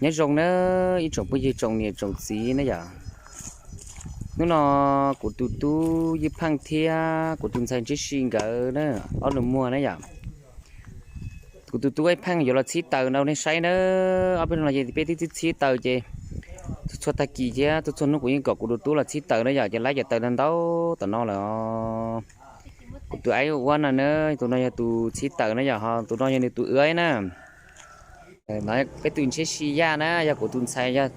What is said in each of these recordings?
Nyob zoo na ib tsoom phooj ywg tsoom niam tsoom txiv na yom. Hnub no kuv tus tub Yeej Pheej thiab kuv tus ntxhais Ntshiab Si nkawd na, ob nus muag na yom. Kuv tus tub Yeej Pheej yuav los txhib taws rau nej saib na. Ob peb hnub no ces peb twb txhib txhib taws ces txhua txhua tag kis thiab txhua txhua hnub kuv yeej kom kuv tus tub los txhib taws na yom, ces laib cov taws ntau ntau tom no lawm os. Kuv tus aib ua no na, tus no yog tus txhib taws na yom, ho tus no yog nws tus ua na. Peb tus Ntshiab Si Yaj na yog kuv tus ntxhais, yog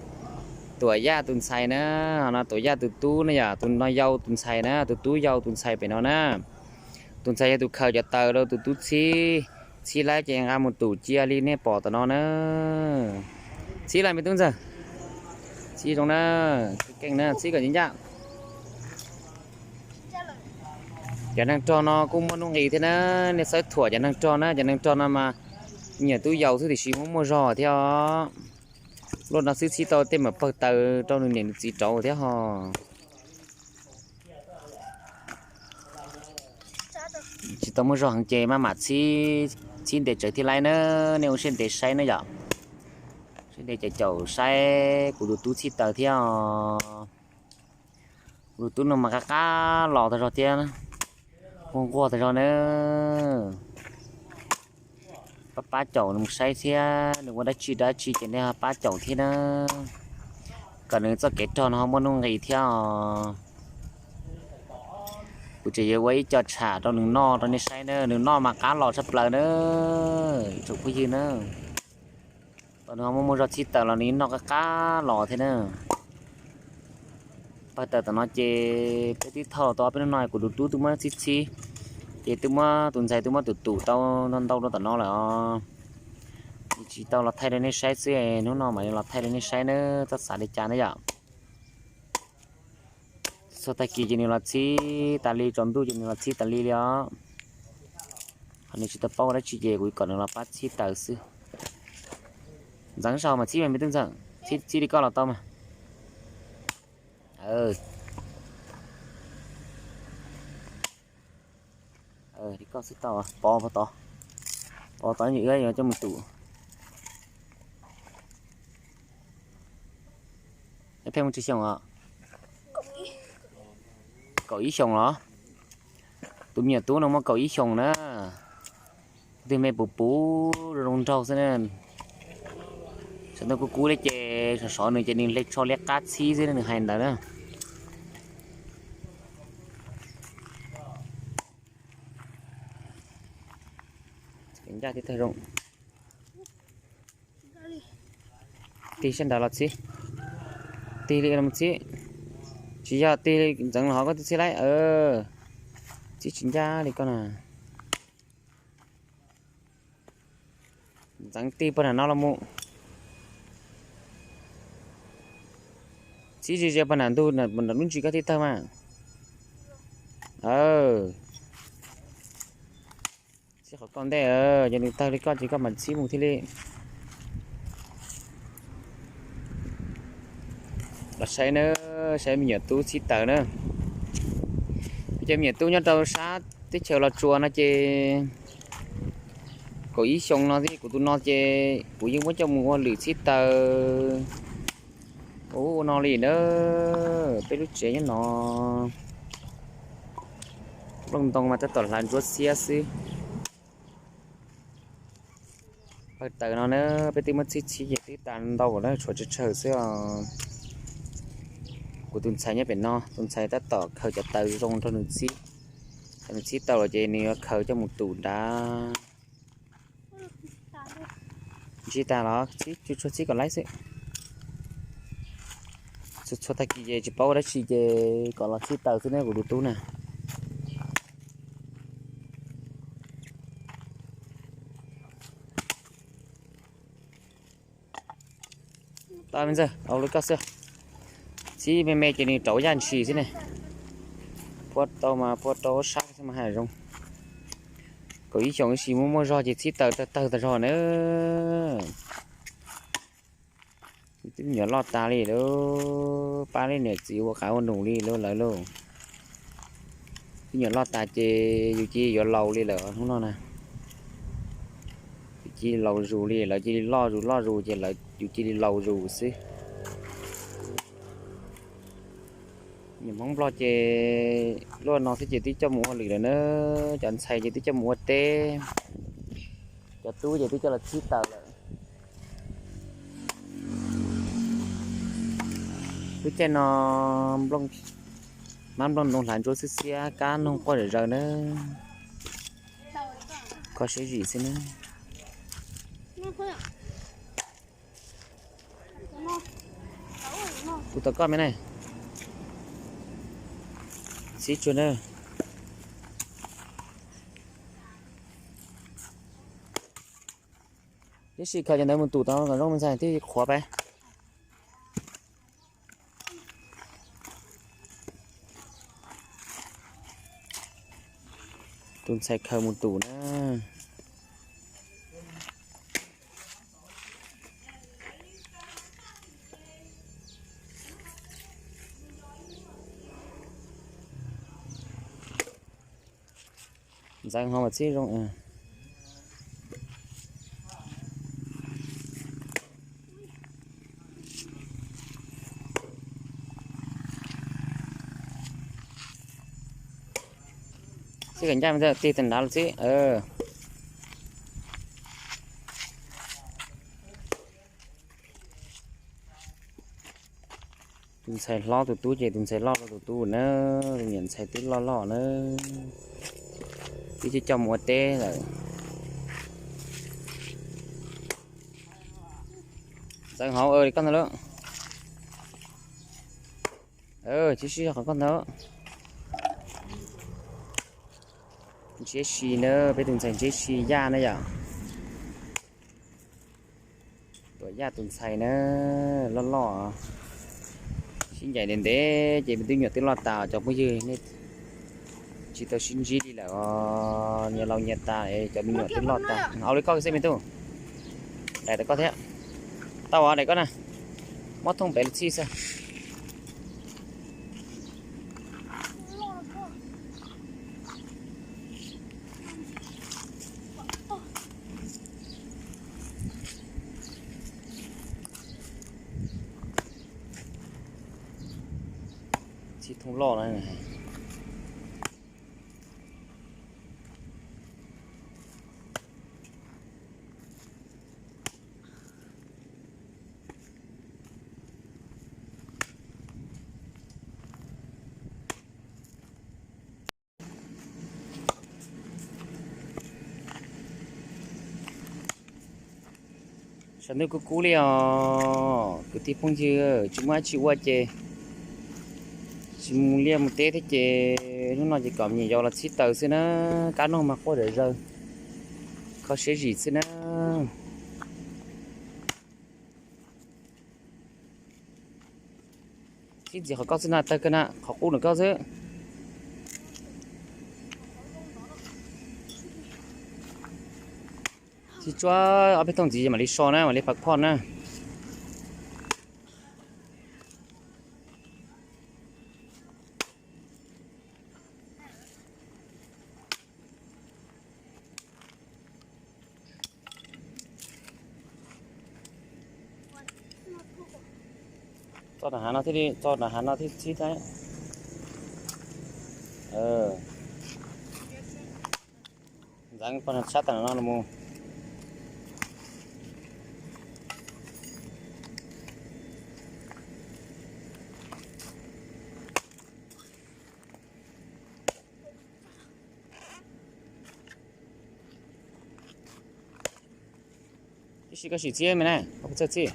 Tuam Yaj tus ntxhais na, ho no Tuam Yaj tus tub na yom, tus no yau tus ntxhais na, tus tub yau tus ntxhais pem no na. Tus ntxhais yog tus khaws cov taws rau tus tub txhib, txhib laib ces nqa mus tum cia li nej pom tom no na. Txhib lawm me tub ntxawg, txhib zoo na, keej na, txhib kom ncaj ncaj. Cov neeg rog no kuj muaj nuj nqis thiab na, nej txhob thuam cov neeg rog na, cov neeg rog no mas me nyuam tub yau xwb tiam sis muaj muaj zog thiab os. Luaj no xwb txhib tau tej mam pawg taws rau nws niam nws txiv rauv thiab ho. Tsis tau muaj zog heev ces maj mam txhib, txhib ntev tsawv thiaj laib na, nej ua siab ntev saib na yom. Siab ntev caum caum saib kuv tus tub txhib taws thiab os. Kuv tus tub no mas qab qab los tag zog thiab, nquag nquag tag zog na. Pab pab caum nws mus saib thiab, nws ua dab tsi dab tsi ces nej ho pab caum thiab na, kom nws txoj kev rog no ho muaj nuj nqis thiab os. Kuv tseem yuav ua ib co tsham rau nws noj rau nej saib na, nws noj mas qab los tshaj plaws na, tsoom phooj ywg na. Thaum nws ho muaj muaj zog txhib taws los nws noj qab qab los thiab na. Pawg taws tom no ces peb twb thauj tau ob peb hnub no, kuv tus tub twb muab txhib txhib, ces twb muab tus ntxhais twb muab tus tus tau ntau ntau rau tom no lawm os. Tsis tau los thaij rau nej saib xwb, hnub no mam li los thaij rau nej saib nawb, txhob xav li cas na yom. Txhua tag kis ces nws los txhib tas li, tsaus ntuj ces nws los txhib tas li li os. Ho nws tsis tau paub ua dab tsi ces kuv kom nws los pab txhib taws xwb. Ntxeev saum mas txhib mas me tub ntxawg, txhib txhib li koj los tau mas. Li koj xwb tau, pov pov tod, pov tod yuav coj mus tum. Pheej muaj tsawg xyoo os? Kaum ib xyoos los? Tus me nyuam tub no muaj kaum ib xyoos na. Tus me puv puv zoo zoo nraug xwb na. Saum ntuj kub kub li ces sov sov nws ces nws hle tsho liab qab txhib xwb nws hais ntawd na. Ncaj tib tag zoo. Tig sab nrad los txhib. Tig li los txhib. Tsis yog tig li ntxeev los ho koj twb txhib laib. Txhib tsis ncaj li koj na. Ntxeev tig pog nram no los mus. Txhib ze ze pog nram ntug nram lub ntsis koj tib tawg mas. Txhib qhov koj ntej, yog nws tawg li koj ces koj mam txhib mus thiaj li. Los saib na, saib me nyuam tub txhib taws na. Peb cov me nyuam tub nyob rau sab teb chaws Los Tsuas no ces kaum ib xyoos no xwb, kuv tus no ces kuv yeej muab coj mus ua lwm txhib taws. Ua no li na, peb lub tsev nyob no, nplooj ntoo mas tab tom hlav ntsuab xiab xwb. Pawg taws no na, peb twb muab txhib txhib ces twb tas ntau lawm, tshuav tsawg tsawg xwb os. Kuv tus ntxhais nyob pem no, tus ntxhais tab tom khaws cov taws zoo rau nws txhib. Thaum nws txhib tau lawm ces nws yuav khaws coj mus tum nrad. Ntsib tag los txhib, tsuas txhib kom laib xwb. Txhua txhua tag kis ces tsis paub ua dab tsi ces kom los txhib taws xwb ne kuv tus tub na. Tau me ntxawg, au li koj xwb. Txhib me me ces nws rauv yaj ntshis xwb ne. Phua tau mas phua rau sab xwb mas haj zoo. Kaum ib xyoos ib sim muaj muaj zog ces txhib taws tawg tawg tag zog na. Twb nyuam loj tas li lauj, pab li niam txiv ua qav ua num li lauj lawv lauj. Twb nyuam loj tas ces yus cia yuav laus li lawm hnub no na. Twb cia li laus zus li, lawv cia li loj zus loj zus ces lawv yus cia li laus zus xwb. Niam Hmoob Nplog ces luaj no xwb ces twb coj mus ua lwm lawm na, cov ntxhais ces twb coj mus ua teb, cov tub ces twb coj los txhib taws lawm. Lub caij no hmab nplooj ntoo hlav ntsuab xiab xiab, kab noog quaj zom zaws na, kho siab zim xwb na. Kuv tom koj me na, txhib tsuag na. Tib si khaws cov ntawd mus tum tau kom zoo me ntxhais thiaj qhuav pab. Tus ntxhais khaws mus tum na. Ntxeev hauv mas txhib zoo. Txhib kom ncaj, tig tag nrad los txhib. Tus ntxhais hlob tus tub ces tus ntxhais loj rau tus tub na, tus niam ntxhais twb loj loj na, twb coj coj mus ua teb lawm. Ntxeev hauv li koj ntag lauj. Tsis sib zog qhov koj ntag. Ntshiab si na, peb tus ntxhais ntshiab si yaj na yom. Tuam yaj tus ntxhais na, loj loj, sib ncaim ntev ntev ces me tub nyuam twb loj tas cov phooj ywg. Tsis tau sib ntsib li lawm, nyias laus nyias tas, cov me nyuam twb loj tas. Au li koj xwb me tub, daim rau koj thiab. Tau os, daim koj na, muab thooj pem los txhij xwb. Txhij thooj loj na. Saum ntuj kub kub li os kwv tij phooj ywg, tsis muaj dab tsi ua ces tsis mus liaj mus teb thiab ces hnub no ces kom me nyuam yaus los txhib taws xwb na, kab noog mas quaj zom zaws, kho siab zim xwb na. Txhib ntxiv qhov koj xwb na, tawg kawg na, qhov qub ntawm koj xwb. Txhib tsuag ob peb thooj ntxiv mam li so na, mam li phav phoj na. Tso rau hav no thiaj li, tso rau hav no thiaj txhib thiab. Ntxeev poj sab tam no los mus. Tib si koj sim txhib me na, koj puas txawj txhib?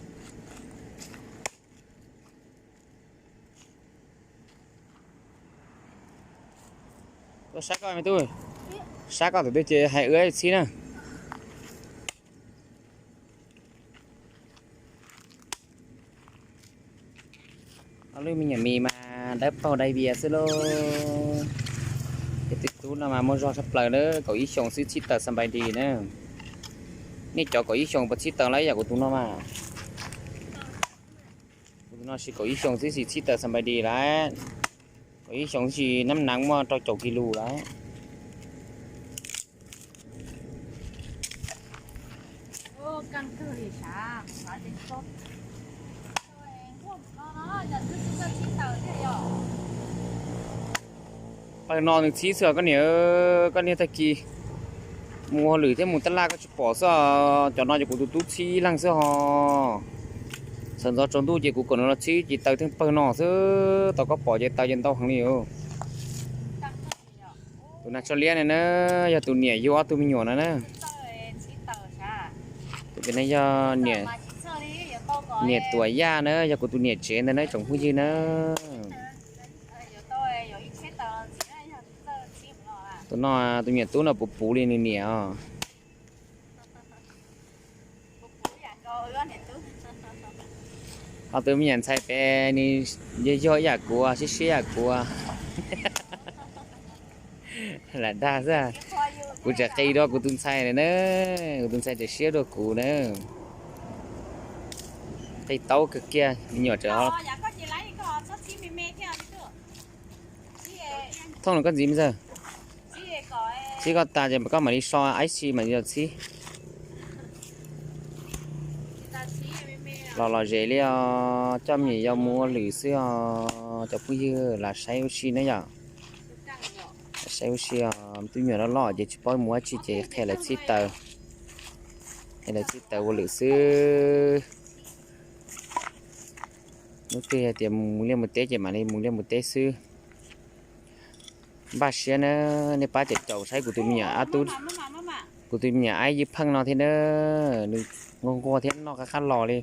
Koj sab koj me tub, sab koj tus twg ces hais wb txhib na. Ob lub me nyuam mis mas dawb paug dai vias xwb lauj. Ces tus tub no mas muaj zog tshaj plaws na, kaum ib xyoos xwb txhib taws xa npai dis na. Nej cov kaum ib xyoos puas txhib taws lawm yam kuv tus no mas? Kuv tus no sis kaum ib xyoos xwb sis txhib taws xa npai dis lawm. Kaum ib xyoos sis nab neev muaj rau caum kis lus lawm. Pawg no nws txhib xwb os koj niam, koj niag tag kis mus ua lwm thiab mus tab laj koj tsis pom xwb os. Cov no ces kuv tus tub txhib ib leeg xwb os. Sawv ntxov tsaus ntuj ces kuv kom nws los txhib ces taws theej pawg no xwb, tau koj pom ces taws ces ntau heev li os. Tus nas tsho liab no na, yog tus niam yug ob tug me nyuam no na. Tus pem no yog niam Tuam Yaj na, yog kuv tus niam tsev ntag na tsoom phooj ywg na. Tus no, tus me nyuam tub no puv puv li nws niam os. Ho tus me nyuam ntxhais pem nws yog yog ib yam kuv, siab siab yam kuv. Lam dag xwb. Kuv tseem qi dua kuv tus ntxhais na, kuv tus ntxhais tseem siab dua kuv na. Qi taub kawg kiag, me nyuam tseem ho thooj los koj ntxiv me ntxawg. Txhib koj tas ces koj mam li so aib si mam li los txhib. Los lom zem li os, coj me nyuam yaus mus ua lwm xwb os cov phooj ywg, lam saib ua si na yom. Lam saib ua si os, tus me nyuam loj loj ces tsis paub mus dab tsi ces qhia lawv txhib taws, qhia lawv txhib taws ua lwm xwb. Hnub twg hais tias mus liaj mus teb ces mam li mus liaj mus teb xwb. Npaj siab na, nej pab caum caum saib kuv tus me nyuam ab tub, kuv tus me nyuam aib ywj pheej no thiab na, nws nquag nquag thiab noj qab qab los li.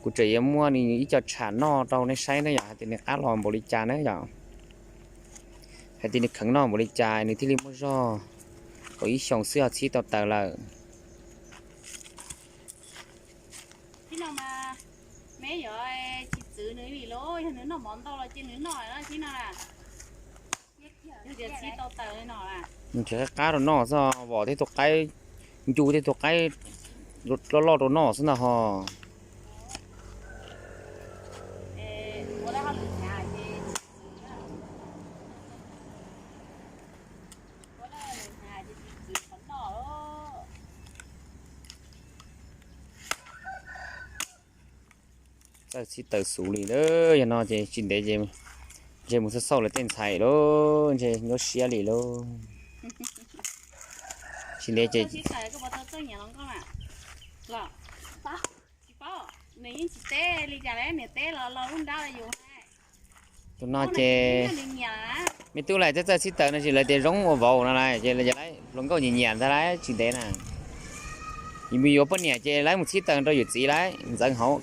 Kuv tseem yuav muaj nws ib co tsham noj rau nej saib na yom, hais tias nws qab los npaum li cas na yom. Hais tias nws kheev noj npaum li cas nws thiaj li muaj zog. Kaum ib xyoos xwb ho txhib tau taws lawm. Txhib no mas me yuav tsis txwv nws li lauj, yog nws noj mov ntau los ces nws noj lawm txhib no na. Yog tias txhib tau taws li no, nws tseem qab qab rau noj xwb, vom tej tus qaib, ncu tej tus qaib loj loj rau noj xwb ntag ho. Txawj txhib taws xus li lawm, yog no ces tsis ntev ces ntshe mus xauj xauj lawv tej ntxhais lauj, ntshe nyuaj siab li lauj. Tsis ntev ces tus no ces me tub lawv txawj txawj txhib taws no ces lawv tias zoo ua vauv no lawm ces lawv hluas nkauj nyiam nyiam ntag lawm tsis ntev na. Yus mus yuav poj niam ces lawv mus txhib taws rau yawm txiv lawm ntxeev hauv.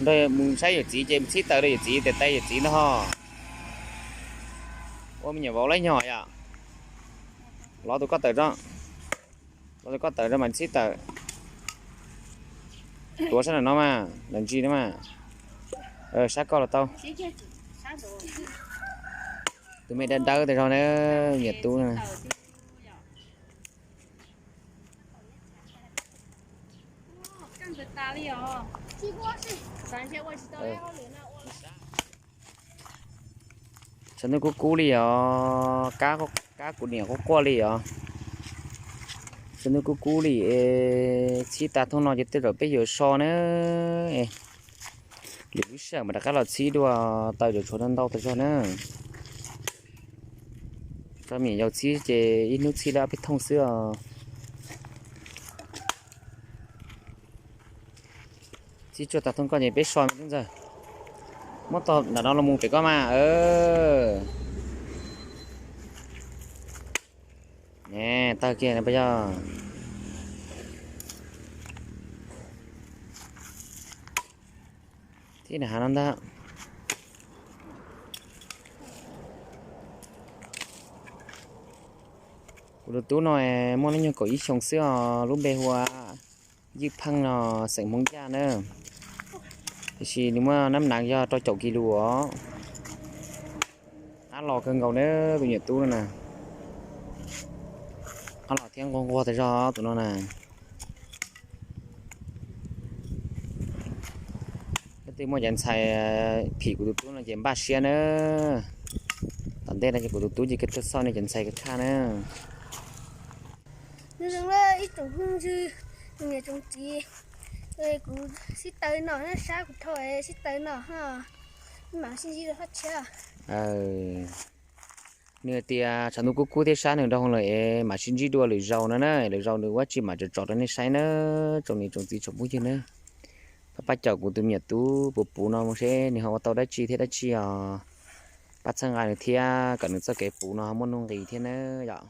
Nrog mus saib yawm txiv ces mus txhib taws rau yawm txiv tes taw yawm txiv ntag ho. Ua me nyuam vauv laib nyog yom. Lov tus koj tawm tso, lov tus koj tawm tso mas txhib taws. Tuav sab nram no mas lawv ntsis no mas. Sab koj los tau. Tus me dawb dawb tas zog na, niam tub na. Tshav ntuj kub kub li os, kab kuv niam quaj quaj li os. Tshav ntuj kub kub li, txhib tas thooj no ces tej zaum peb yuav so na. Lwm lub sij hawm mam rov qab los txhib dua, taws yuav tshuav ntau ntau tas zog na. Rau me nyuam yaus txhib ces ib hnub txhib li ob peb thooj xwb os. Txhib tsuag tas thooj koj ces peb so me tub ntxawg. Muab tog nram no los mus pem koj mas. Tawg kiag no puas yog? Txhib nram hav no ntag. Kuv tus tub no muaj hnub nyoog kaum ib xyoos xwb os, lub npe hu ua Ywj Pheej no, xeem Hmoob Yaj na. Tiam sis nws muaj nab nav yog rau caum kis lus os. Qab los kawg nkaus na tus nyuam tub no na. Qab los thiab nquag nquag tas zog tus no na. Leej twg muaj cov ntxhais phim kuv tus tub no ces npaj siab na. Tom ntej no ces kuv tus tub ces kawg tuaj xauj nej cov ntxhais kawg tshaj na. Ib tsoom phooj ywg, tsoom niam tsoom txiv, kuv sib taws no na, sab kuv dhau sib taws no ho, mam sib ntsib dua phab tshiab. Nws tias tshav ntuj kub kub thiab sab nws nrau hoo lawm es mam sib ntsib dua lwm zaus no na, lwm zaus nws ua tsi mam tso tso rau nej saib na, tsoom niam tsoom txiv tsoom phooj ywg na. Pab pab caum kuv tus me nyuam tub puv puv no mus seb nws ho ua tau dab tsi thiab dab tsi os. Pab txhawb nqa nws thiab kom nws txoj kev puv no ho muaj nuj nqis thiab na yom.